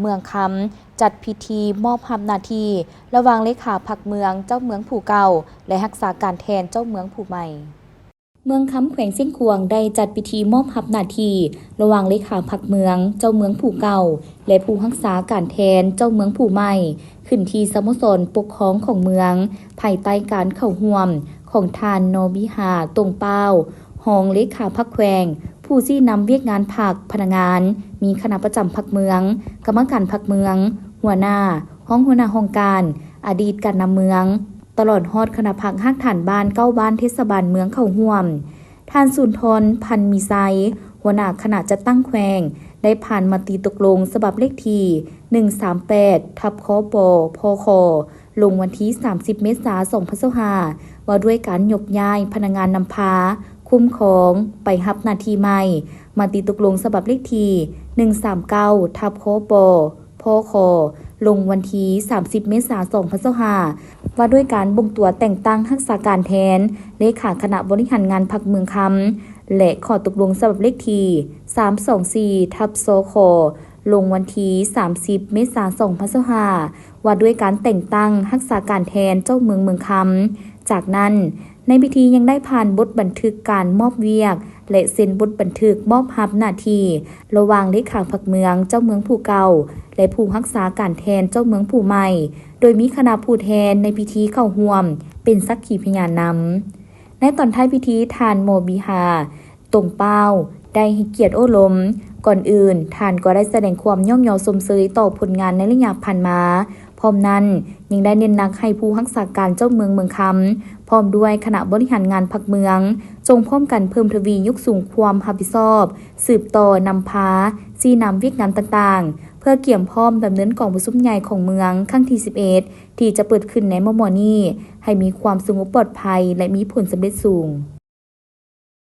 ເມືອງຄຳ ຈັດພິທີມອບຮັບໜ້າທີ່ລະຫວ່າງເລຂາພັກເມືອງ ເຈົ້າເມືອງຜູ້ເກົ່າ ແລະ ຮັກສາການແທນເຈົ້າເມືອງຜູ້ໃໝ່. ເມືອງຄຳ ແຂວງຊຽງຂວາງ ໄດ້ຈັດພິທີມອບຮັບໜ້າທີ່ລະຫວ່າງເລຂາພັກເມືອງ ເຈົ້າເມືອງຜູ້ເກົ່າ ແລະ ຜູ້ຮັກສາການແທນເຈົ້າເມືອງຜູ້ໃໝ່ ຂຶ້ນທີ່ສະໂມສອນປົກຄອງຂອງເມືອງ ພາຍໃຕ້ການເຂົ້າຮ່ວມຂອງທ່ານ ນໍບີຮາ ຕົງປາວ ຮອງເລຂາພັກແຂວງ, ຜູ້ຊີ້ນຳວຽກງານພັກ, ພະນັກງານ, ມີຄະນະປະຈຳພັກເມືອງ, ກຳມະການພັກເມືອງ, ຫົວໜ້າ, ຮອງຫົວໜ້າຫ້ອງການ, ອະດີດການນຳເມືອງ, ຕະຫຼອດຮອດຄະນະພັກຮາກຖານບ້ານ ເກົ້າບ້ານເທດສະບານເມືອງເຂົ້າຮ່ວມ. ທ່ານ ສຸນທອນ ພັນມີໄຊ ຫົວໜ້າຄະນະຈັດຕັ້ງແຂວງ ໄດ້ຜ່ານມະຕິຕົກລົງສະບັບເລກທີ ໜຶ່ງສາມແປດ ທັບ ຄປ ພຂ ລົງວັນທີ ສາມສິບ ເມສາ ສອງພັນຊາວຫ້າ ວ່າດ້ວຍການຍົກຍ້າຍພະນັກງານນຳພາ, ຄຸ້ມຄອງ ໄປຮັບໜ້າທີ່ໃໝ່. ມະຕິຕົກລົງສະບັບເລກທີ ໜຶ່ງສາມເກົ້າ ທັບ ຄປ ພຂ ລົງວັນທີ ສາມສິບ ເມສາ ສອງພັນຊາວຫ້າ ວ່າດ້ວຍການບົ່ງຕົວແຕ່ງຕັ້ງຮັກສາການແທນເລຂາຄະນະບໍລິຫານງານພັກເມືອງຄຳ ແລະ ຂໍ້ຕົກລົງສະບັບເລກທີ ສາມສອງສີ່ ທັບ ຊຂ ລົງວັນທີ ສາມສິບ ເມສາ ສອງພັນຊາວຫ້າ ວ່າດ້ວຍການແຕ່ງຕັ້ງຮັກສາການແທນເຈົ້າເມືອງເມືອງຄຳ. ຈາກນັ້ນ, ໃນພິທີຍັງໄດ້ຜ່ານບົດບັນທຶກການມອບວຽກ ແລະ ເຊັນບົດບັນທຶກມອບຮັບໜ້າທີ່ລະຫວ່າງເລຂາພັກເມືອງ ເຈົ້າເມືອງຜູ້ເກົ່າ ແລະ ຜູ້ຮັກສາການແທນເຈົ້າເມືອງຜູ້ໃໝ່, ໂດຍມີຄະນະຜູ້ແທນໃນພິທີເຂົ້າຮ່ວມເປັນສັກຂີພະຍານນຳ. ໃນຕອນທ້າຍພິທີ, ທ່ານ ມໍບີຮາ ຕົງປາວ ໄດ້ໃຫ້ກຽດໂອ້ລົມ. ກ່ອນອື່ນ, ທ່ານກໍໄດ້ສະແດງຄວາມຍ້ອງຍໍຊົມເຊີຍຕໍ່ຜົນງານໃນໄລຍະຜ່ານມາ. ພ້ອມນັ້ນ, ຍັງໄດ້ເນັ້ນໜັກໃຫ້ຜູ້ຮັກສາການເຈົ້າເມືອງເມືອງຄຳ ພ້ອມດ້ວຍຄະນະບໍລິຫານງານພັກເມືອງ ຈົ່ງພ້ອມກັນເພີ່ມທະວີຍົກສູງຄວາມຮັບຜິດຊອບ, ສືບຕໍ່ນຳພາ, ຊີ້ນຳວຽກງານຕ່າງໆ ເພື່ອກຽມພ້ອມດຳເນີນກອງປະຊຸມໃຫຍ່ຂອງເມືອງຄັ້ງທີ ສິບເອັດ ທີ່ຈະເປີດຂຶ້ນໃນມໍ່ໆນີ້ ໃຫ້ມີຄວາມສະຫງົບປອດໄພ ແລະ ມີຜົນສຳເລັດສູງ.